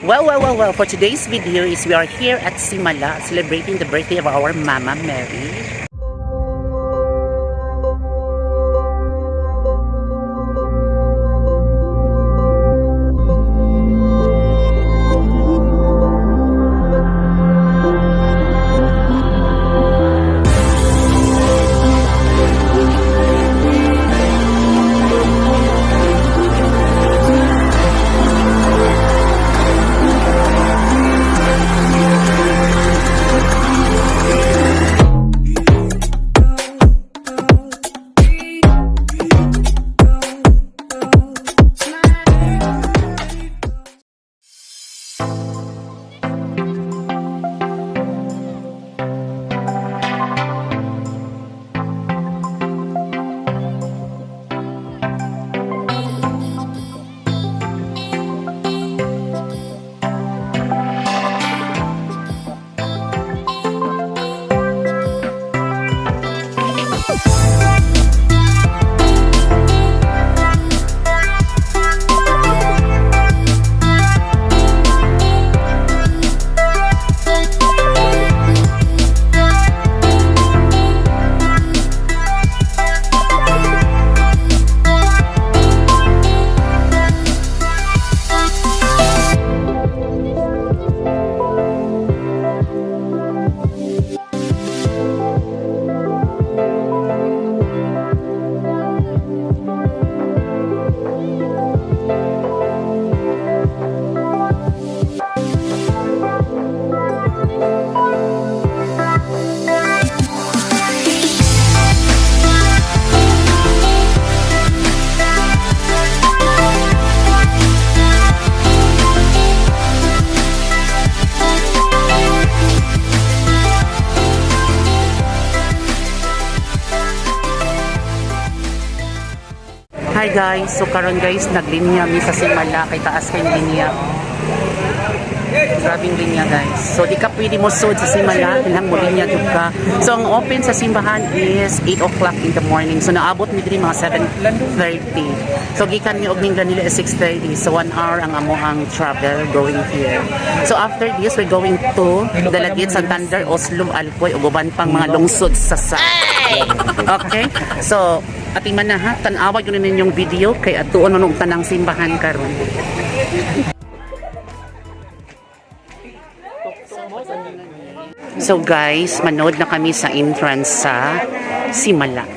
Well, well, well, well, for today's video is we are here at Simala celebrating the birthday of our Mama Mary. Hi guys, so karon guys naglinya mi sa Simala kay taas kay linya. Grabing linya guys. So di ka pwede mo sud sa Simala, kinahanglan mo linya jud ka. So ang open sa simbahan is 8 o'clock in the morning. So naabot mi diri mga 7:30. So gikan mi og Minglanilla is 6:30. So 1 hour ang amoang travel going here. So after this we're going to Dalaguete, Santander, Oslo, Alcoy ug uban pang mga lungsod sa. Okay? So, ating man na ha, tan-awa yun ninyong video kay atuon man og tanang simbahan karon. So guys, manood na kami sa entrance sa Simala.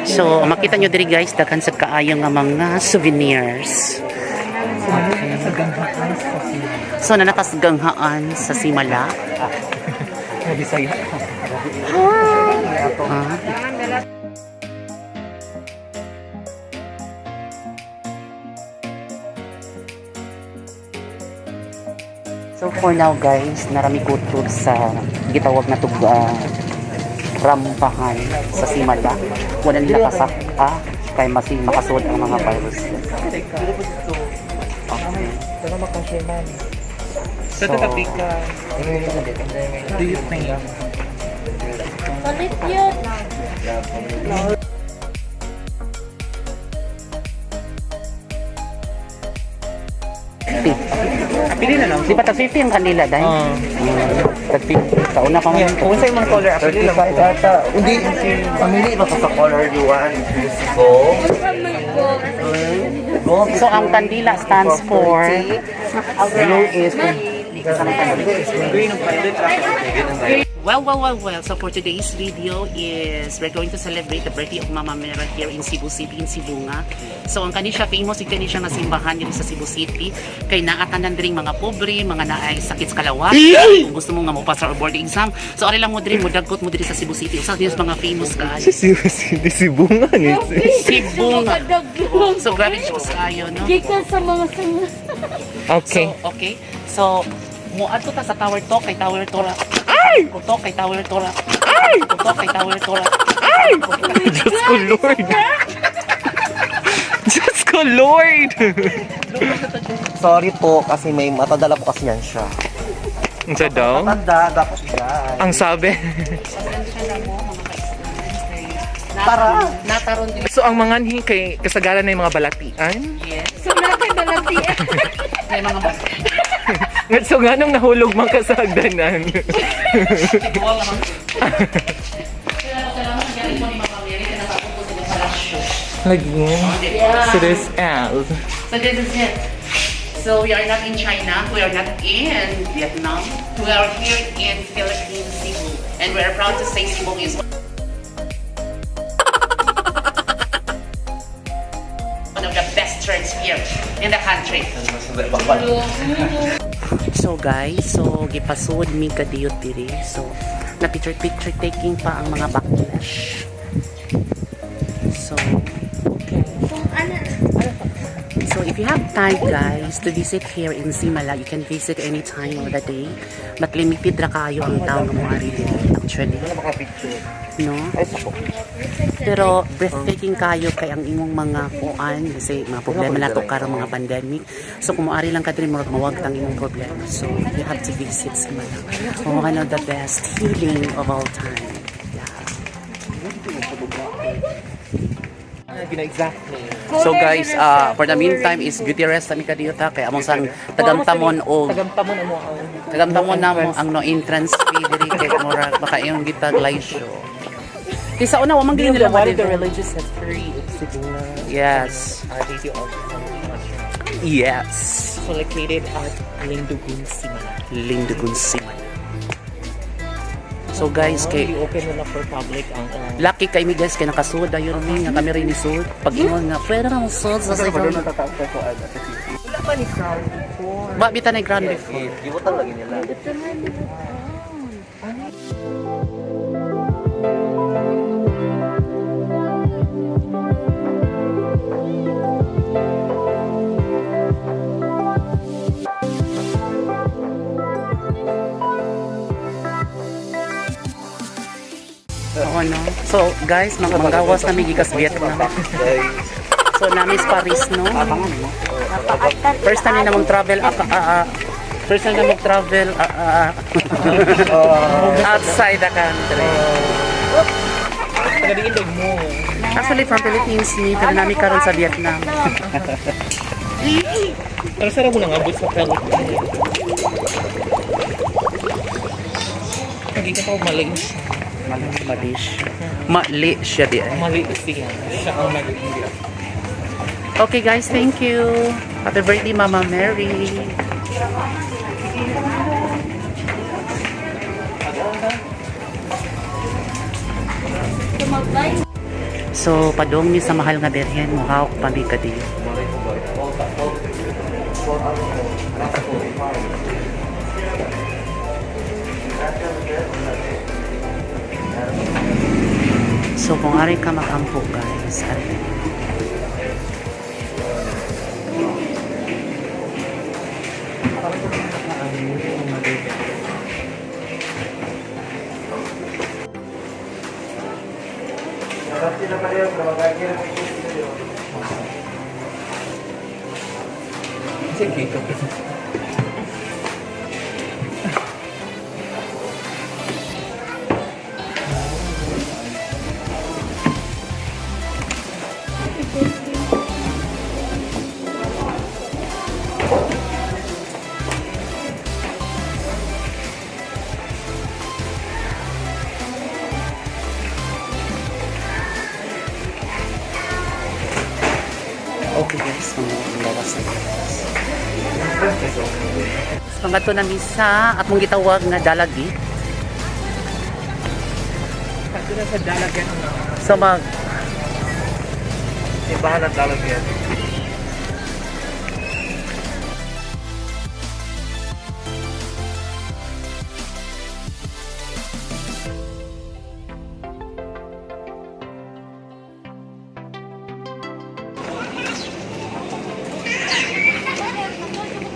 So, makita nyo diri guys, daghan sa kaayo nga mga souvenirs. So, nanatas ganghaan sa Simala. Ah. So for now guys, narami ko to sa gitawag na tug rampahan sa Simala. Wala nila kasak kay masi makasud ang mga virus. Okay. Sa So, tatapi ka. Do you think? Palit yun. Pili na lang. Di ba tag 50 ang kanila dai? Ah. Tag 50. Sa una pa man. Yeah, kung sa imong color, pili lang ko. Ata, hindi, pamili ba ka sa color you want? Gold? Gold. So ang kandila stands for Blue is Green ang violet. Well, well, well, well. So for today's video is we're going to celebrate the birthday of Mama Mera here in Cebu City, in Sibonga. So ang kani siya famous, yung kani siya nga simbahan dito sa Cebu City. Kay naatanan diri mga pobre, mga naay sakit sa kalawas. Kung gusto mo nga mo pass or board exam. So ari lang mo diri mo dagkot mo diri sa Cebu City. Usa sa mga famous ka. Sibungan eh. Sibonga. So grabe siya kayo, no? Gikan sa mga sanga. Okay. So, okay. So, muadto ta sa tower to kay tower to ra. Ay! To kay tower to ra. Ay! To kay tower to ra. Diyos ko, Lord. Diyos ko, Lord. Sorry po kasi may matadala po kasi yan siya. Ang sa daw? Matanda, dapat yan. Ang sabi. Tara! Nataron din. So, ang mga anhi kay kasagaran na yung mga balatian. Yes. So, natin balatian. May mga So nga nung nahulog man ka sa hagdanan. Lagi. So this is. So this is it. So we are not in China, we are not in Vietnam. We are here in Philippines, Cebu. And we are proud to say Cebu is one of the best churches here in the country. So guys, so gipasud mi kadiyot diri. So na picture picture taking pa ang mga backlash. So okay. Kung ano, So if you have time guys to visit here in Simala, you can visit any time of the day. But limited ra kayo ang tao nga moari diri actually. Maka-picture. No? Ay, sako. Pero breathtaking kayo kay ang imong mga kuan kasi mga problema na to karon mga pandemic. So kung moari lang ka diri murag mawag tang imong problema. So you have to visit Simala. One of the best healing of all time. Yeah. Exactly. So guys, for the meantime is beauty rest kami kadiyot ha kay among sang tagamtamon og Tagamtamon amo ang tagamtamon namo ang no entrance fee diri kay murag baka iyong gitag live show. Kaysa una wa man gyud nila One of the ma-develop. religious history of Cebu na Yes. Our Lady of Restaurant. Yes. So located at Lindugun, Simala. Lindugun Simala. So guys, kay open na for public ang lucky kay mi guys kay nakasud ayon mi nga kami rin ni sud. Pag ingon nga pwede ra mo sud sa Pero Cebu. natataas ka sa ano, sa city. Wala pa ni crown before. Ba bitan na ground before. Gibutan lagi nila. Oo no. So guys, mga manggawas kami gikas Vietnam. Guys. So namis Paris no. First time na mong travel first time na mong travel outside the country. Tagadiin mo. Actually from Philippines ni pero nami karon sa Vietnam. Pero sarap mo nang abot sa Philippines. Hindi ka pa Malaysia. Malaysia. Malaysia di ay. Malaysia. Siya ang Malaysia. Okay guys, thank you. Happy birthday Mama Mary. tumabay. So padong mi sa mahal nga birhen, muhawk pa mi kadiyo. So kung ari ka magampo guys, ari. Sige. Okay guys, mga lawas na guys. Pangato na misa at mong gitawag nga dalagi. Ito na sa Dalagan. So mag Simbahan ng Dalagyan.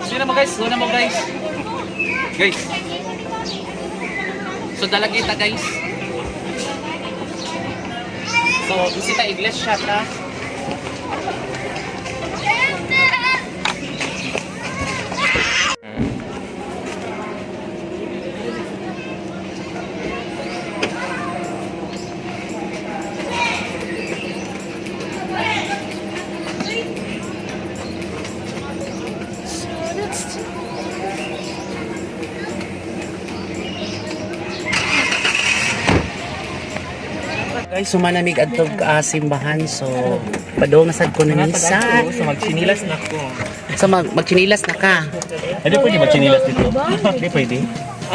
Sino mo guys? Sino mo guys? Guys. So dalagita guys. So bisita iglesia ta. Guys, sumanamig adtog simbahan, so padong na sad ko na misa. So magchinilas na ko. So magchinilas na ka. Hindi pwede magchinilas dito. Hindi pwede.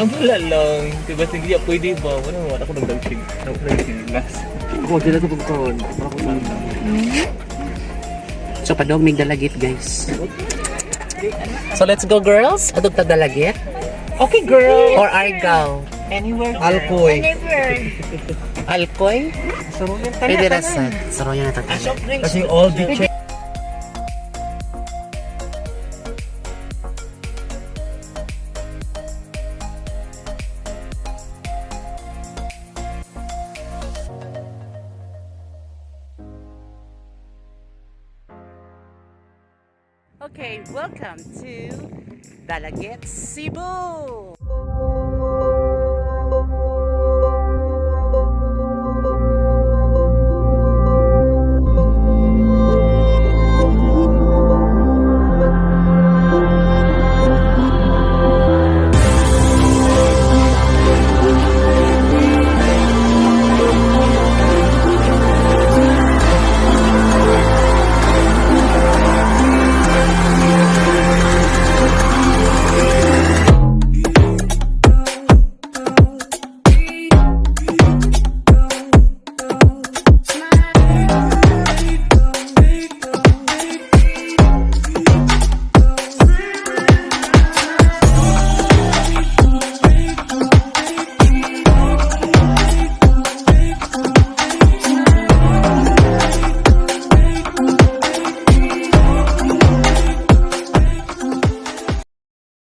Ang wala lang. Diba sige, pwede ba? Wala, wala ko nagdagdag. Nagchinilas. Ako, dila ko pagkaon. Para ko saan. So padong mig Dalagit, guys. So let's go, girls. Adog ta Dalagit Okay, girl. or Argao? Anywhere, girl. Alkoy. Never. Alcoy? Saruyan. Pwede ra sa Saroyan na tayo. Kasi all beaches. Okay, welcome to Dalaguete, Cebu.